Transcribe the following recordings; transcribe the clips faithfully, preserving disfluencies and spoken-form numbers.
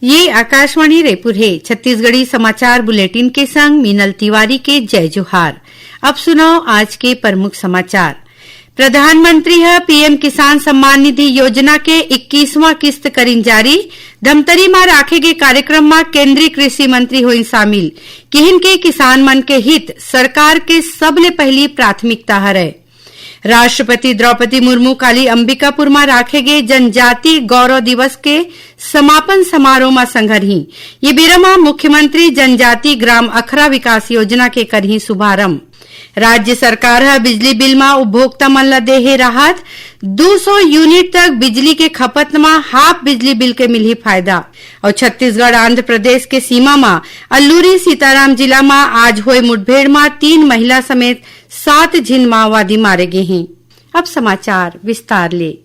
ये आकाशवाणी रायपुर हे। छत्तीसगढ़ी समाचार बुलेटिन के संग मीनल तिवारी के जय जोहार। अब सुनव आज के प्रमुख समाचार। प्रधानमंत्री ह पीएम किसान सम्मान निधि योजना के इक्कीसवां किस्त करिन जारी। धमतरी म राखे गे कार्यक्रम म केंद्रीय कृषि मंत्री होइन शामिल। किहिन के किसान मन के हित सरकार के सबले पहिली प्राथमिकता हरय। राष्ट्रपति द्रौपदी मुर्मू काली अंबिकापुर म राखे गे जनजाति गौरव दिवस के समापन समारोह म संघरही। ये बेरा म मुख्यमंत्री जनजाति ग्राम अखरा विकास योजना के करही शुभारंभ। राज्य सरकार ह बिजली बिल म उपभोक्ता मन ल दे हे राहत। दू सौ यूनिट तक बिजली के खपत म हाफ बिजली बिल के मिलही फायदा। अउ छत्तीसगढ़ आंध्र प्रदेश के सीमा म अल्लूरी सीताराम जिला म आज होए मुठभेड़ म तीन महिला समेत सात झिन माओवादी मारे गे हें। अब समाचार विस्तार ले।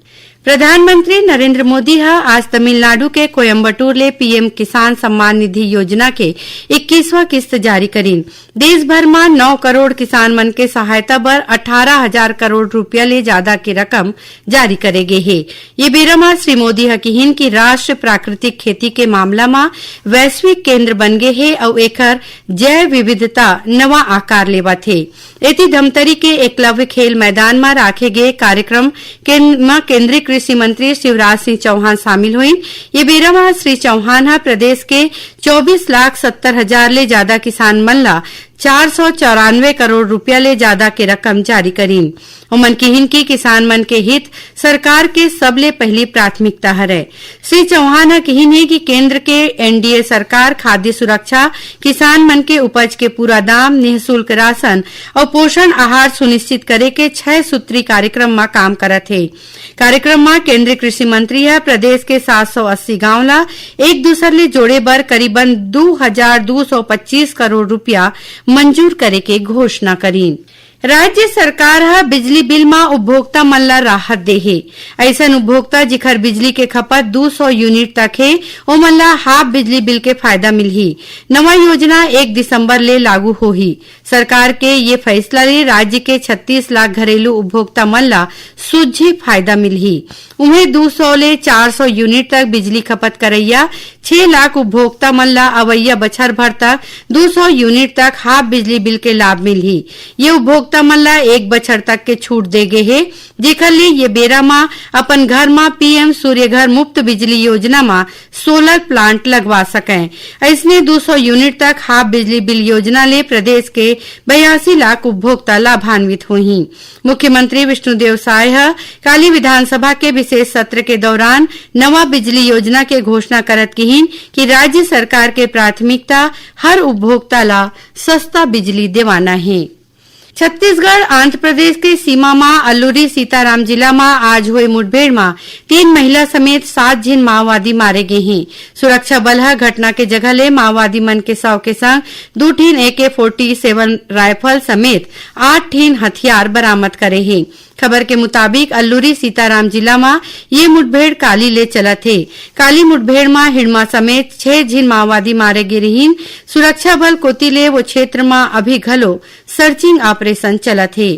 प्रधानमंत्री नरेंद्र मोदी ह आज तमिलनाडु के कोयम्बटूर ले पीएम किसान सम्मान निधि योजना के इक्कीसवां किस्त जारी करिन। देश भर म नौ करोड़ किसान मन के सहायता बर अठारह हजार करोड़ रुपया ले जादा के रकम जारी करे गे हे। ये बेरा म श्री मोदी ह किहिन कि राष्ट्र प्राकृतिक खेती के मामला म वैश्विक केंद्र बन गे हे अउ एखर जैव विविधता नवा आकार लेवत हे। एती धमतरी के एकलव्य खेल मैदान म राखे गे कार्यक्रम केन-, म केंद्रीय कृषि मंत्री शिवराज सिंह चौहान शामिल होइन। ये बेरा म श्री चौहान ह प्रदेश के चौबीस लाख सत्तर हजार ले जादा किसान मन ल चार सौ चौरानवे करोड़ रुपया ले जादा के रकम जारी करीन। ओमन किहिन कि किसान मन के हित सरकार के सबले पहिली प्राथमिकता हरय। श्री चौहान ह किहिन हे कि केंद्र के एनडीए सरकार खाद्य सुरक्षा, किसान मन के उपज के पूरा दाम, निःशुल्क राशन अउ पोषण आहार सुनिश्चित करे के छह सूत्री कार्यक्रम म काम करत हे। कार्यक्रम म केंद्रीय कृषि मंत्री ह प्रदेश के सात सौ अस्सी गांव ल एक दूसर ले जोड़े बर करीबन दू हजार दू सौ पच्चीस करोड़ रुपया मंजूर करे के घोषणा करीन। राज्य सरकार ह बिजली बिल म उपभोक्ता मन ल राहत दे हे। अइसन उपभोक्ता जिखर बिजली के खपत दू सौ यूनिट तक हे, ओमन ल हाफ बिजली बिल के फायदा मिलही। नवा योजना एक दिसंबर ले लागू होही। सरकार के ये फैसला ले राज्य के छत्तीस लाख घरेलू उपभोक्ता मन ल सुज्जी फायदा मिलही। उहें, दू सौ ले चार सौ यूनिट तक बिजली खपत करइया छह लाख उपभोक्ता मन ल अवइया बछर भर तक दू सौ यूनिट तक हाफ बिजली बिल के लाभ मिलही। ये उपभोक्ता मन ल एक बछर तक के छूट दे गे हे, जेकर ले ये बेरा म अपन घर म पीएम सूर्य घर मुफ्त बिजली योजना म सोलर प्लांट लगवा सकंय। अइसने दू सौ यूनिट तक हाफ बिजली बिल योजना ले प्रदेश के बयासी लाख उपभोक्ता लाभान्वित होही। मुख्यमंत्री विष्णुदेव साय ह काली विधानसभा के विशेष सत्र के दौरान नवा बिजली योजना के घोषणा करत किहिन कि राज्य सरकार के प्राथमिकता हर उपभोक्ता ला सस्ता बिजली देवाना हे। छत्तीसगढ़ आंध्र प्रदेश के सीमा म अल्लूरी सीताराम जिला म आज होए मुठभेड़ म तीन महिला समेत सात झिन माओवादी मारे गे हें। सुरक्षा बल ह घटना के जगह ले माओवादी मन के शव के संग दू ठिन एके फोर्टी सेवन राइफल समेत आठ ठिन हथियार बरामद करे हे। खबर के मुताबिक, अल्लूरी सीताराम जिला म ये मुठभेड़ काली ले चलत हे। काली मुठभेड़ म हिड़मा समेत छह झिन माओवादी मारे गे रिहीन। सुरक्षा बल कोति ले वो क्षेत्र म अभी घलो सर्चिंग ऑपरेशन चलत हे।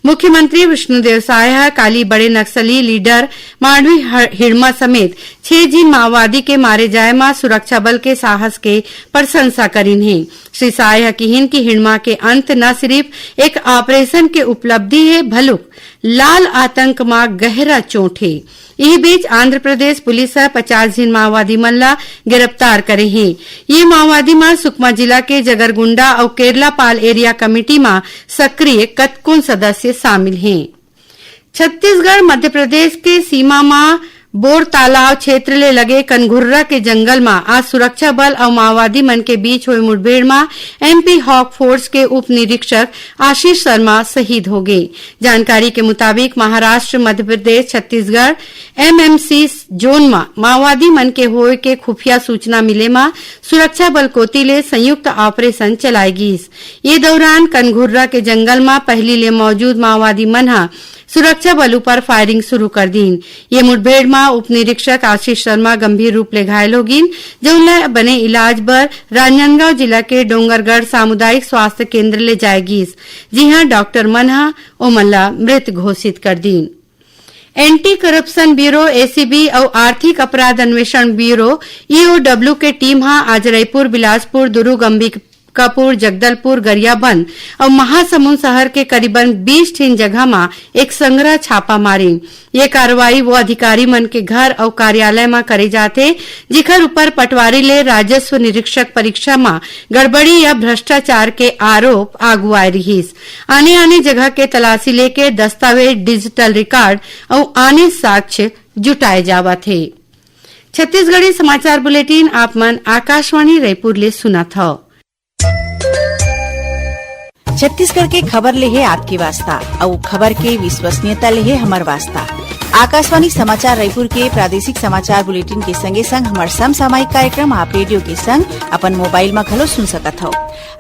मुख्यमंत्री विष्णुदेव साय ह काली बड़े नक्सली लीडर मांडवी ह-, हिड़मा समेत छह झिन माओवादी के मारे जाए म सुरक्षा बल के साहस के प्रशंसा करिन हे। श्री साय ह किहिन कि हिड़मा के अंत न सिरिफ एक ऑपरेशन के उपलब्धि हे, भलुक लाल आतंक म गहरा चोट हे। इही बीच, आंध्र प्रदेश पुलिस ह पचास झिन माओवादी मन ला गिरफ्तार करे हे। ये माओवादी म सुकमा जिला के जगरगुंडा अउ केरलापाल एरिया कमेटी म सक्रिय कतकोन सदस्य शामिल हे। छत्तीसगढ़ मध्य प्रदेश के सीमा म बोर तालाब क्षेत्र ले लगे कनघुर्रा के जंगल म आज सुरक्षा बल अउ माओवादी मन के बीच होए मुठभेड़ म एमपी हॉक फोर्स के उप निरीक्षक आशीष शर्मा शहीद हो गे। जानकारी के मुताबिक, महाराष्ट्र, मध्य प्रदेश, छत्तीसगढ़ एमएमसी जोन म माओवादी मन के होए के खुफिया सूचना मिले म सुरक्षा बल कोति ले संयुक्त ऑपरेशन चलाए गीस। ये दौरान कनघुर्रा के जंगल म पहिली ले मौजूद माओवादी मन ह सुरक्षा बल ऊपर फायरिंग शुरू कर दीन। ये मुठभेड़ म उप निरीक्षक आशीष शर्मा गंभीर रूप ले घायल हो गीन, जउन ल बने इलाज बर राजनांदगांव जिला के डोंगरगढ़ सामुदायिक स्वास्थ्य केंद्र ले जाए गीस, जिहां डॉक्टर मन ह ओमन ला मृत घोषित कर दीन। एंटी करप्शन ब्यूरो, एसीबी, अउ आर्थिक अपराध अन्वेषण ब्यूरो, ईओडब्ल्यू, के टीम ह आज रईपुर, बिलासपुर, दुर्ग, अंबिकापुर, जगदलपुर, गरियाबंद अउ महासमुंद शहर के करीबन बीस ठिन जगह म एक संघरा छापा मारिन। ये कार्रवाई वो अधिकारी मन के घर अउ कार्यालय म करे जाथे, जिखर ऊपर पटवारी ले राजस्व निरीक्षक परीक्षा म गड़बड़ी या भ्रष्टाचार के आरोप आगू आए रिहिस। आने-आने जगह के तलाशी लेके दस्तावेज, डिजिटल रिकॉर्ड अउ आने साक्ष्य जुटाए जावत हे। छत्तीसगढ़ी समाचार बुलेटिन आप मन आकाशवाणी रायपुर ले सुनत हव। छत्तीसगढ़ के खबर ले हे आपके वास्ता, अउ खबर के विश्वसनीयता ले हे हमर वास्ता। आकाशवाणी समाचार रायपुर के प्रादेशिक समाचार बुलेटिन के संगे संग हमर समसामयिक कार्यक्रम आप रेडियो के संग अपन मोबाइल म घलो सुन सकत हव।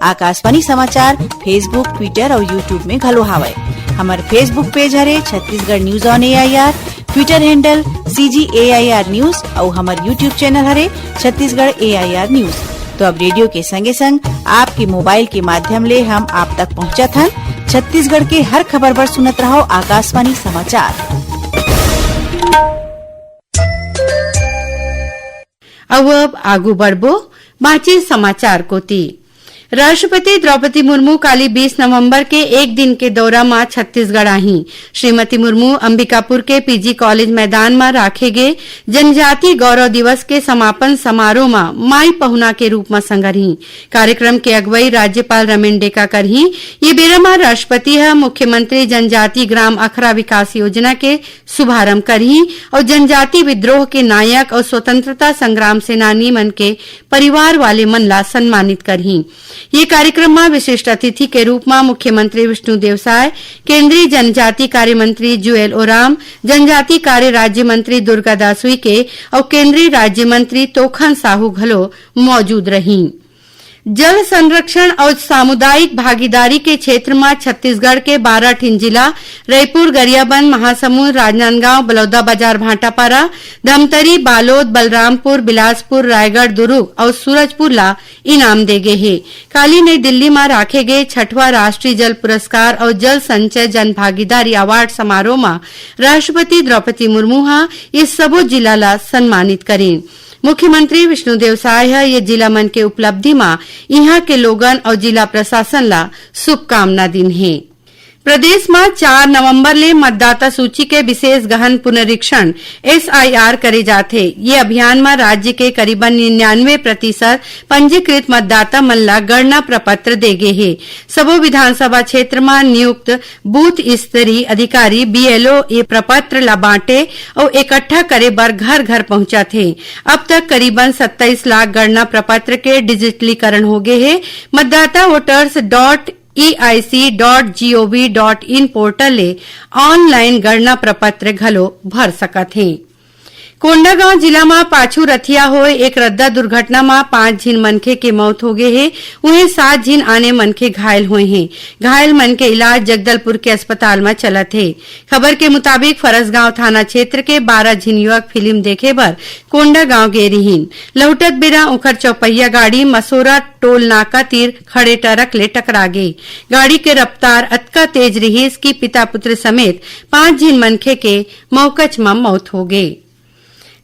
आकाशवाणी समाचार Facebook, Twitter अउ YouTube में घलो हावय। हमर Facebook पेज हरे Chhattisgarh news on AIR, Twitter handle CG AIR news अउ हमर YouTube चैनल हरे छत्तीसगढ़ एआईआर न्यूज। तो अब रेडियो के संगे संग आपके मोबाइल के माध्यम ले हम आप तक पहुंचत हन। छत्तीसगढ़ के हर खबर बर सुनत रहव आकाशवाणी समाचार। अउ अब आगू बढ़बो बांचे समाचार कोति। राष्ट्रपति द्रौपदी मुर्मू काली बीस नवंबर के एक दिन के दौरा म छत्तीसगढ़ आही। श्रीमती मुर्मू अंबिकापुर के पीजी कॉलेज मैदान म राखे गे जनजाति गौरव दिवस के समापन समारोह म माई पहुना के रूप म संघरही। कार्यक्रम के अगुवई राज्यपाल रमेन डेका करही। ये बेरा म राष्ट्रपति ह मुख्यमंत्री जनजाति ग्राम अखरा विकास योजना के शुभारंभ करही अउ जनजाति विद्रोह के नायक अउ स्वतंत्रता संग्राम सेनानी मन के परिवार वाले मन ला सम्मानित करही। ये कार्यक्रम म विशिष्ट अतिथि के रूप म मुख्यमंत्री विष्णुदेव साय, केंद्रीय जनजाति कार्य मंत्री जुएल ओराम, जनजाति कार्य राज्य मंत्री दुर्गादास उइके अउ केंद्रीय राज्य मंत्री तोखन साहू घलो मौजूद रही। जल संरक्षण अउ सामुदायिक भागीदारी के क्षेत्र म छत्तीसगढ़ के बारह ठिन जिला, रईपुर, गरियाबंद, महासमुंद, राजनांदगांव, बलौदाबाजार, भाटापारा, धमतरी, बालोद, बलरामपुर, बिलासपुर, रायगढ़, दुरूग अउ सूरजपुर ला इनाम दे गे हे। काली नई दिल्ली म राखे गे छठवां राष्ट्रीय जल पुरस्कार अउ जल संचय जन भागीदारी अवार्ड समारोह म राष्ट्रपति द्रौपदी मुर्मू ह ये सबो जिला ला सम्मानित करीन। मुख्यमंत्री विष्णुदेव साय ह ये जिला मन के उपलब्धि म इहां के लोगन अउ जिला प्रशासन ला शुभकामना दीन हे। प्रदेश म चार नवंबर ले मतदाता सूची के विशेष गहन पुनरीक्षण, एसआईआर, करे जाथे। ये अभियान म राज्य के करीबन निन्यानवे प्रतिशत पंजीकृत मतदाता मन ला गणना प्रपत्र दे गे हे। सबो विधानसभा क्षेत्र म नियुक्त बूथ स्तरीय अधिकारी, बीएलओ, ये प्रपत्र ला बांटे अउ इकट्ठा करे बर घर-घर पहुंचत हे। अब तक करीबन सत्ताईस लाख गणना प्रपत्र के डिजिटलीकरण हो गे हे। मतदाता voters dot EIC dot gov dot in portal ले ऑनलाइन गणना प्रपत्र घलो भर सकत हे। कोंडागांव जिला म पाछू रथिया होय एक रद्दा दुर्घटना म पांच झिन मनखे के मौत हो गे हे, उहें सात झिन आने मनखे घायल होय हें। घायल मन के इलाज जगदलपुर के अस्पताल म चलत हे। खबर के मुताबिक, फरसगांव थाना क्षेत्र के बारह झिन युवक फिल्म देखे बर कोंडागांव गे रिहिन। लहुटत बेरा उंखर चौपहिया गाड़ी मसोरा टोल नाका तीर खड़े ट्रक ले टकरा गे। गाड़ी के रफ्तार अतका तेज रिहिस कि पिता पुत्र समेत पांच झिन मनखे के मौकच म मौत हो गे।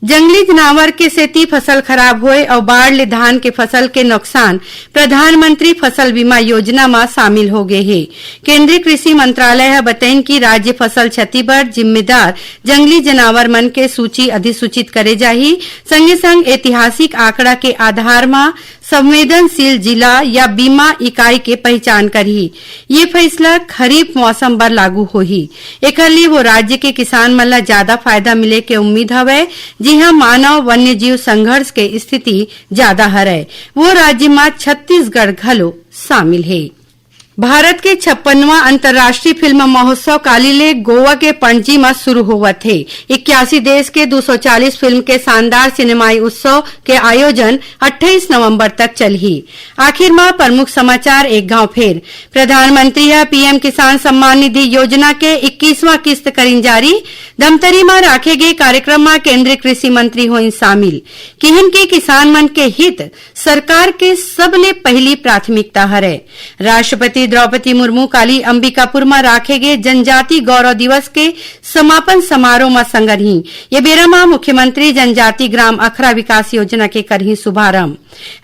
जंगली जनावर के सेती फसल खराब होए अउ बाढ़ ले धान के फसल के नुकसान प्रधानमंत्री फसल बीमा योजना म शामिल हो गे हे। केंद्रीय कृषि मंत्रालय ह बतइन कि राज्य फसल क्षति बर जिम्मेदार जंगली जनावर मन के सूची अधिसूचित करे जाही। संगे संग ऐतिहासिक आंकड़ा के आधार म संवेदनशील जिला या बीमा इकाई के पहिचान करही। ये फइसला खरीफ मौसम बर लागू होही। एखर ले वो राज्य के किसान मन ल जादा फायदा मिले के उम्मीद हवय, जिहां मानव वन्यजीव संघर्ष के स्थिति जादा हरय। वो राज्य म छत्तीसगढ़ घलो शामिल हे। भारत के छप्पनवां अंतर्राष्ट्रीय फिल्म महोत्सव काली ले गोवा के पणजी म शुरू होवत हे। इक्यासी देश के दो सौ चालीस फिल्म के शानदार सिनेमाई उत्सव के आयोजन अट्ठाईस नवंबर तक चलही। आखिर म प्रमुख समाचार एक घांव फेर। प्रधानमंत्री ह पीएम किसान सम्मान निधि योजना के इक्कीसवां किस्त करिन जारी। धमतरी म राखे गे कार्यक्रम म केंद्रीय कृषि मंत्री होइन शामिल। किहिन के किसान मन के हित सरकार के सबले पहिली प्राथमिकता हरय। राष्ट्रपति द्रौपदी मुर्मू काली अंबिकापुर म राखे गे जनजाति गौरव दिवस के समापन समारोह म संगरही। ये बेरा म मुख्यमंत्री जनजाति ग्राम अखरा विकास योजना के करही शुभारंभ।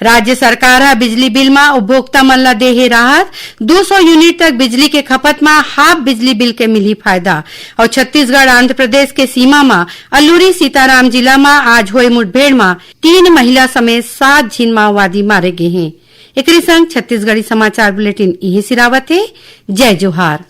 राज्य सरकार ह बिजली बिल म उपभोक्ता मन ल दे हे राहत, दू सौ यूनिट तक बिजली के खपत म हाफ बिजली बिल के मिलही फायदा। अउ छत्तीसगढ़ आंध्र प्रदेश के सीमा म अल्लूरी सीताराम जिला म आज होए मुठभेड़ म तीन महिला समेत सात झिन माओवादी मारे गे हें। एकरे संग छत्तीसगढ़ी समाचार बुलेटिन इही सिरावत हे। जय जोहार।